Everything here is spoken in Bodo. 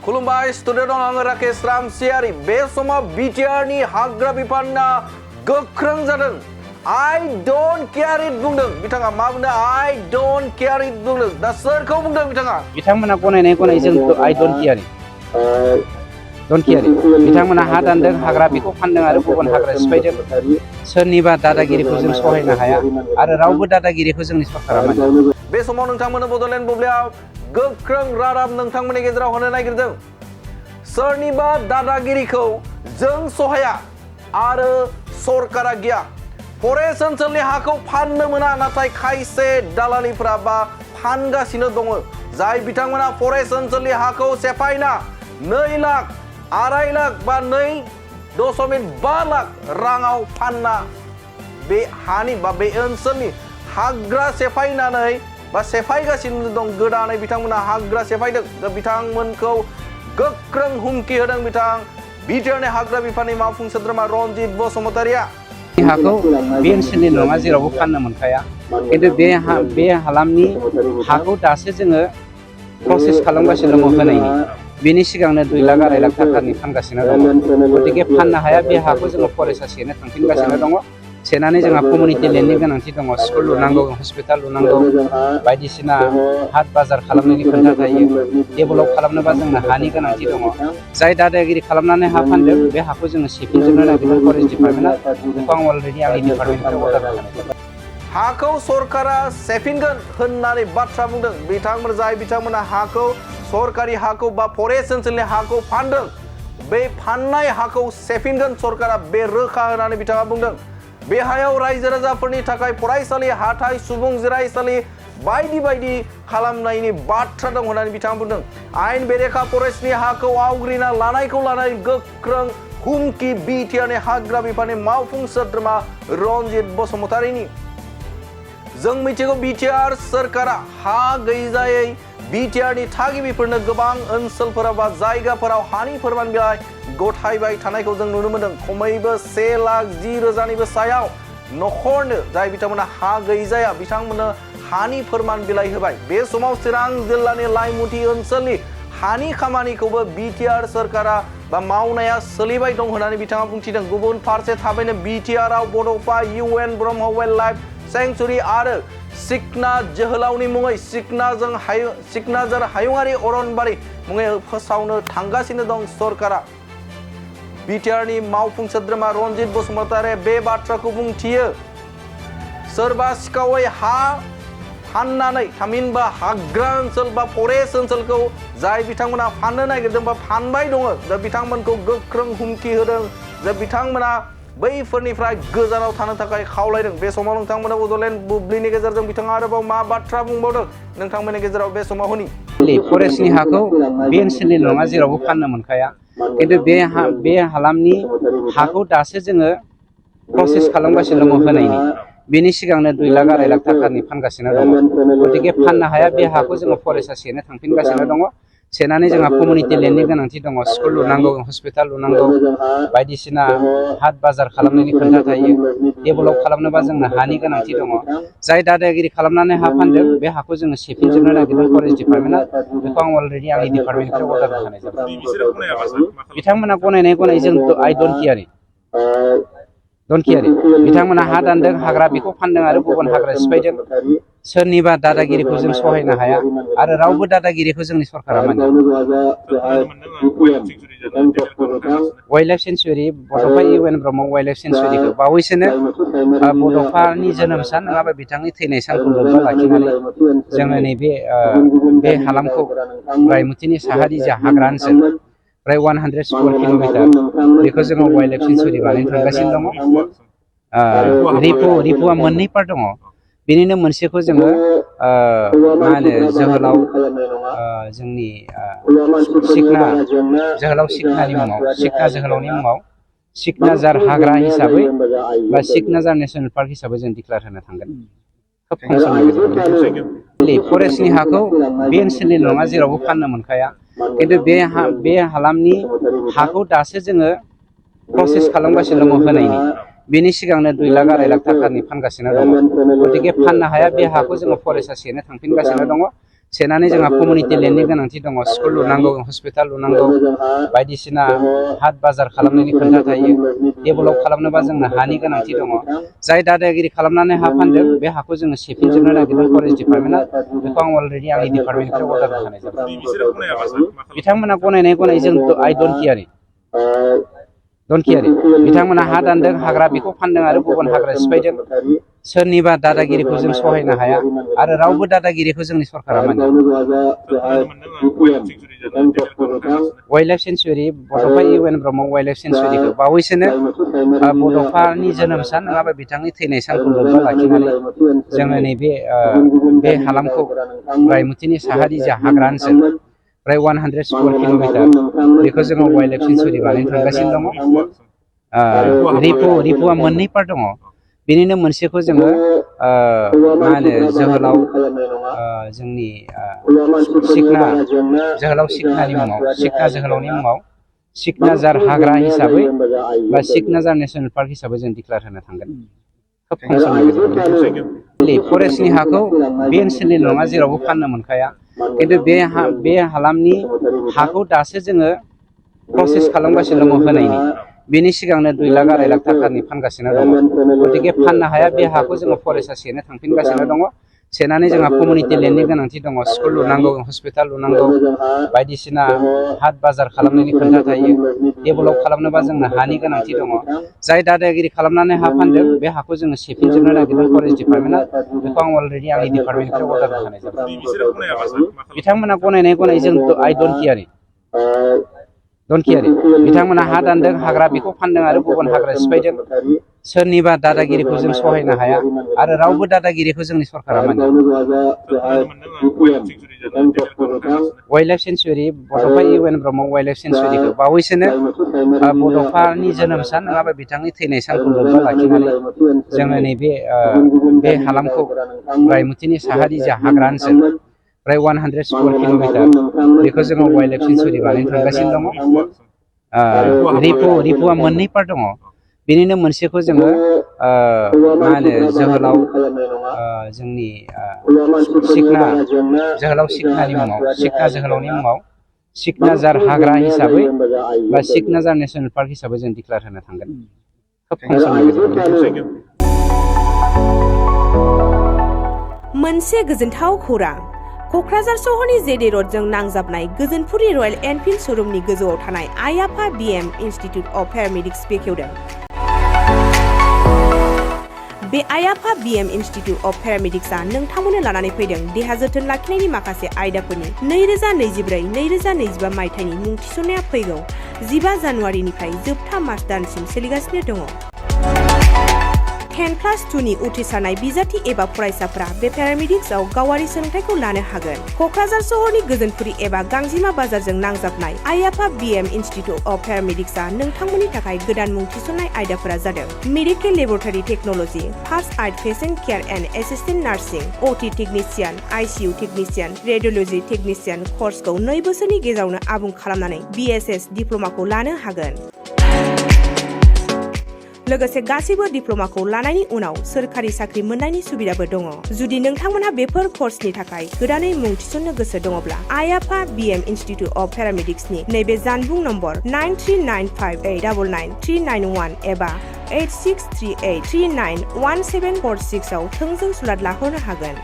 खुलुमबाय स्टुडिअ दं आङो राकेश रामसियारि बे समाव बिटिआरनि हाग्रा बिफानआ गोख्रों जादों I don't care it बुंदों बिथाङा मा बुंदों I don't care it बुंदों दा सोरखौ बुंदों बिथांमोना गनायनाय गनायजों I don't care बिथांमोना हा दानदों हाग्रा बेखौ फानदों आरो गुबुन हाग्रा सिफायदों सोरनिबा दादागिरिखौ जों सहायनो हाया आरो रावबो दादागिरिखौ जोंनि सरकारा मानिया बे समाव नोंथांमोननो बड'लेण्ड बुब्लियाव गोख्रों रादाब नोंथांमोननि गेजेराव होनो नागिरदों सोरनिबा दादागिरिखौ जों सहाया आरो सरकारा गैया फरेस्ट ओनसोलनि हाखौ फाननो मोना नाथाय खायसे दालालिफोरा बा फानगासिनो दङ जाय बिथांमोना फरेस्ट ओनसोलनि हाखौ सेफायना 2 लाख 2.5 लाख बा 2.5 लाख राङाव फानना बे हानि बा बे ओनसोलनि हाग्रा सेफायनानै बा सेफायगासिनो दं गोदानै बिथांमोना हाग्रा सेफायदों दा बिथांमोनखौ गोख्रों हुमखि होदों बिथां बिटिआरनि हाग्रा बिफाननि मावफुं सोद्रोमा रनजित बसुमतारिया हाखौ बे ओनसोलनि नङा जेरावबो फाननो मोनखाया खिन्थु बे हालामनि हाखौ दासो जोङो प्रसेस खालामगासिनो दङ होनायनि बेनि सिगांनो 2 लाख 2.5 लाख थाखानि फानगासिनो दङ गतिके फाननो हाया बे हाखौ जोङो फरेस्टआ सेनो थांफिनगासिनो दङ सेनानै जोंहा कमिउनिटि लेन्डनि गोनांथि दङ स्कुल लुनांगौ हस्पिटाल लुनांगौ बायदिसिना हाट बाजार खालामनायनि खोथा थायो डेभेलप खालामनोबा जोंनो हानि गोनांथि दङ जाय दादागिरि खालामनानै हा फानदों बे हाखौ जोङो सेफिनजोबनो नागिरदों फरेस्ट डिपार्टमेन्टआ बेखौ आं अलरेडि आंनि डिपार्टमेन्टनिफ्राय अर्डार होखानाय जाबाय हाखौ सरकारा सेफिनगोन होननानै बाथ्रा बुंदों बिथांमोन जाय बिथांमोना हाखौ सरकारि हाखौ बा फरेस्ट ओनसोलनि हाखौ फानदों बे फाननाय हाखौ सेफिनगोन सरकारा बे रोखा होननानै बिथाङा बुंदों बे हायाव रायजो राजाफोरनि थाखाय फरायसालि हाथाइ सुबुं जिरायसालि बायदि बायदि खालामनायनि बाथ्रा दं होननानै बिथाङा बुंदों आयेन बेरेखा फरेस्टनि हाखौ आवग्रिना लानायखौ लानानै गोख्रों हुमखि बिटिआरनि हाग्रा बिफाननि मावफुं सोद्रोमा रनजित बसुमतारिनि जों मिथिगौ बिटिआर सरकारा हा गैजायै बिटिआरनि थागिबिफोरनो गोबां ओनसोलफोराव बा जायगाफोराव हानि फोरमान बिलाइ गथायबाय थानायखौ जों नुनो मोनदों खमैबो 1,10,000 सायाव नखरनो जाय बिथांमोना हा गैजाया बिथांमोननो हानि फोरमान बिलाइ होबाय बे समाव चिरां जिल्लानि लाइमुथि ओनसोलनि हानि खामानिखौबो बिटिआर सरकारा बा मावनाया सोलिबाय दं होननानै बिथाङा बुंथिदों गुबुन फारसे थाबैनो बिटिआरआव बड'फा UN Brahma wild life sanctuary आरो सिकना जोहोलावनि मुङै सिकनाझार हायुङारि अरनबारि मुङै फोसावनो थांगासिनो दं सरकारा बिटिआरनि मावफुं सोद्रोमा रनजित बसुमतारिया बे बाथ्राखौ बुंथियो सोरबा सिखावै हा फाननानै थामहिनबा हाग्रा ओनसोल बा फरेस्ट ओनसोलखौ जाय बिथांमोना फाननो नागिरदों बा फानबाय दङ दा बिथांमोनखौ गोख्रों हुमखि होदों जे बिथांमोना बैफोरनिफ्राय गोजानाव थानो थाखाय खावलायदों बे समाव नोंथांमोना बड'लेण्ड बुब्लिनि गेजेरजों बिथाङा आरोबाव मा बाथ्रा बुंबावदों नोंथांमोननि गेजेराव बे समाव होनि फरेस्टनि हाखौ बे ओनसोलनि नङा जेरावबो फाननो मोनखाया खिन्थु बे हालामनि हाखौ दासो जोङो प्रसेस खालामगासिनो दङ होनायनि बेनि सिगांनो 2 लाख 2.5 लाख थाखानि फानगासिनो दङ गतिके फाननो हाया बे हाखौ जोङो फरेस्टआ सेनो थांफिनगासिनो दङ सेनानै जोंहा कमिउनिटि लेन्डनि गोनांथि दङ स्कुल लुनांगौ हस्पिटाल लुनांगौ बायदिसिना हाट बाजार खालामनायनि खोथा थायो डेभेलप खालामनोबा जोंनो हानि गोनांथि दङ जाय दादागिरि खालामनानै हा फानदों बे हाखौ जोङो सेफिनजोबनो नागिरदों फरेस्ट डिपार्टमेन्टआ बेखौ आं अलरेडि आंनि डिपार्टमेन्टनिफ्राय अर्डार होखानाय जाबाय बिथांमोना गनायनाय गनायजों I don't care बिथांमोना हा दानदों हाग्रा बेखौ फानदों आरो गुबुन हाग्रा सिफायदों सोरनिबा दादागिरिखौ जों सहायनो हाया आरो रावबो दादागिरिखौ जोंनि सरकारा मानिया वाइल्ड लाइफ सेंचुरी बड'फा UN ब्रह्म वाइल्ड लाइफ सेंचुरीखौ बावैसोनो बड'फानि जोनोम सान नङाबा बिथांनि थैनाय सानखौ लोब्बा लाखिनानै जोङो नैबे बे हालामखौ रायमुतिनि साहारि जा हाग्रा ओनसोल प्राय 100 स्कुवार किल'मिटार बेखौ जोङो वाइल्ड लाइफ सेंचुरी बानायनो थांगासिनो दङ रिपुआ 2 पार्ट दङ बेनिनो मोनसेखौ जोङो मा होनो जोहोलाव जोंनि सिकना जोहोलावनि मुङाव सिकनाझार हाग्रा हिसाबै बा सिकनाझार नेसनेल पार्क हिसाबै जों डिक्लेयार होनो थांगोन खोब खम समनि गेजेराव फरेस्टनि हाखौ बे ओनसोलनि नङा जेरावबो फाननो मोनखाया खिन्थु बे हालामनि हाखौ दासो जोङो प्रसेस खालामगासिनो दङ होनायनि बेनि सिगांनो 2 लाख 2.5 लाख थाखानि फानगासिनो दङ गतिके फाननो हाया बे हाखौ जोङो फरेस्टआ सेनो थांफिनगासिनो दङ सेनानै जोंहा कमिउनिटि लेन्डनि गोनांथि दङ स्कुल लुनांगौ हस्पिटाल लुनांगौ बायदिसिना हाट बाजार खालामनायनि खोथा थायो डेभेलप खालामनोबा जोंनो हानि गोनांथि दङ जाय दादागिरि खालामनानै हा फानदों बे हाखौ जोङो सेफिनजोबनो नागिरदों फरेस्ट डिपार्टमेन्टआ बेखौ आं अलरेडि आंनि डिपार्टमेन्टनिफ्राय अर्डार होखानाय जाबाय बिथांमोना गनायनाय जों आइ डन्ट केयार बिथांमोना हा दानदों हाग्रा बेखौ फानदों आरो गुबुन हाग्रा सिफायदों सोरनिबा दादागिरिखौ जों सहायनो हाया आरो रावबो दादागिरिखौ जोंनि सरकारा मानिया वाइल्ड लाइफ सेन्सुरि बड'फा UN ब्रह्म वाइल्ड लाइफ सेन्सुरिखौ बावैसोनो बड'फानि जोनोम सान नङाबा बिथांनि थैनाय सानखौ लोब्बा लाखिनानै जोङो नैबे बे हालामखौ रायमुतिनि साहारि जा हाग्रा ओनसोल प्राय 100 स्कुवार किल'मिटार बेखौ जोङो वाइल्ड लाइफ सेन्सुरि बानायनो थांगासिनो दङ रिपुआ मोननै पार्ट दङ बेनिनो मोनसेखौ जोङो मा होनो जोहोलाव जोंनि सिखना जोहोलाव सिखनानि मुङाव सिखना जोहोलावनि मुङाव सिखनाजार हाग्रा हिसाबै बा सिखनाजार नेसनेल पार्क हिसाबै जों डिक्लेयार होनो थांगोन खोब खम समनि गेजेराव फरेस्टनि हाखौ बे ओनसोलनि नङा जेरावबो फाननो मोनखाया खिन्थु बे हालामनि हाखौ दासो जोङो प्रसेस खालामगासिनो दङ होनायनि बेनि सिगांनो 2 लाख 2.5 लाख थाखानि फानगासिनो दङ गतिके फाननो हाया बे हाखौ जोङो फरेस्टआ सेनो थांफिनगासिनो दङ सेनानै जोंहा कमिउनिटि लेन्डनि गोनांथि दङ स्कुल लुनांगौ हस्पिटाल लुनांगौ बायदिसिना हाट बाजार खालामनायनि खोथा थायो डेभेलप खालामनोबा जोंनो हानि गोनांथि दङ जाय दादागिरि खालामनानै हा फानदों बे हाखौ जोङो सेफिनजोबनो नागिरदों फरेस्ट डिपार्टमेन्टआ बेखौ आं अलरेडि आंनि डिपार्टमेन्टनिफ्राय अर्डार होखानाय जाबाय बिथांमोना गनायनाय जों आइ डन्ट केयार बिथांमोना हा दानदों हाग्रा बेखौ फानदों आरो गुबुन हाग्रा सिफायदों सोरनिबा दादागिरिखौ जों सहायनो हाया आरो रावबो दादागिरिखौ जोंनि सरकारा मानिया वाइल्ड लाइफ सेन्सुरि बड'फा UN ब्रह्म वाइल्ड लाइफ सेन्सुरिखौ बावैसोनो बड'फानि जोनोम सान नङाबा बिथांनि थैनाय सानखौ लोब्बा लाखिनानै जोङो नैबे बे हालामखौ रायमुतिनि साहारि जा हाग्रा ओनसोल प्राय 100 स्कुवार किल'मिटार बेखौ जोङो वाइल्ड लाइफ सेन्सुरि बानायनो थांगासिनो दङ रिपुआ मोननै पार्ट दङ बेनिनो मोनसेखौ जोङो मा होनो जोहोलाव जोंनि सिखना जोहोलाव सिखनानि मुङाव सिखना जोहोलावनि मुङाव सिखनाजार हाग्रा हिसाबै बा सिखनाजार नेसनेल पार्क हिसाबै जों डिक्लेयार होनो थांगोन खोब खम समनि गेजेराव मोनसे गोजोनथाव खौरां क'क्राझार सहरनि जेडे रडजों नांजाबनाय गोजोनपुरि रयेल एनफिल्ड श'रुमनि गोजौआव थानाय आइ आफा BM इन्स्टिटिउट अफ पेरामेडिक्स बेखेवदों बे आइ आफा BM इन्स्टिटिउट अफ पेरामेडिक्सआ नोंथांमोननो लानानै फैदों देहा जोथोन लाखिनायनि माखासे आयदाफोरनि 2024-2025 मायथाइनि मुं थिसननाया फैगौ 15 जानुवारिनिफ्राय जोबथा मार्च दानसिम सोलिगासिनो दङ 10+2नि उथ्रिसारनाय बिजाथि एबा फरायसाफोरा बे पेरामेडिक्सआव गावारि सोलोंथाइखौ लानो हागोन क'क्राझार सहरनि गोजोनपुरि एबा गांजिमा बाजारजों नांजाबनाय आइ आफा BM इन्स्टिटिउट अफ पेरामेडिक्सआ नोंथांमोननि थाखाय गोदान मुं थिसननाय आयदाफोरा जादों medical laboratory technology first aid patient care and assistant nursing OT technician ICU technician radiology technician कर्सखौ 2 बोसोरनि गेजेरावनो आबुं खालामनानै BSS डिप्ल'माखौ लानो हागोन लोगोसे गासैबो डिप्ल'माखौ लानायनि उनाव सोरखारि साख्रि मोननायनि सुबिदाबो दङ जुदि नोंथांमोनहा बेफोर कर्सनि थाखाय गोदानै मुं थिसननो गोसो दङब्ला आइ आफा BM इन्स्टिटिउट अफ पेरामेडिक्सनि नैबे जानबुं नम्बर 9395899391 एबा 8638391746 आव थोंजों सुलाद लाहरनो हागोन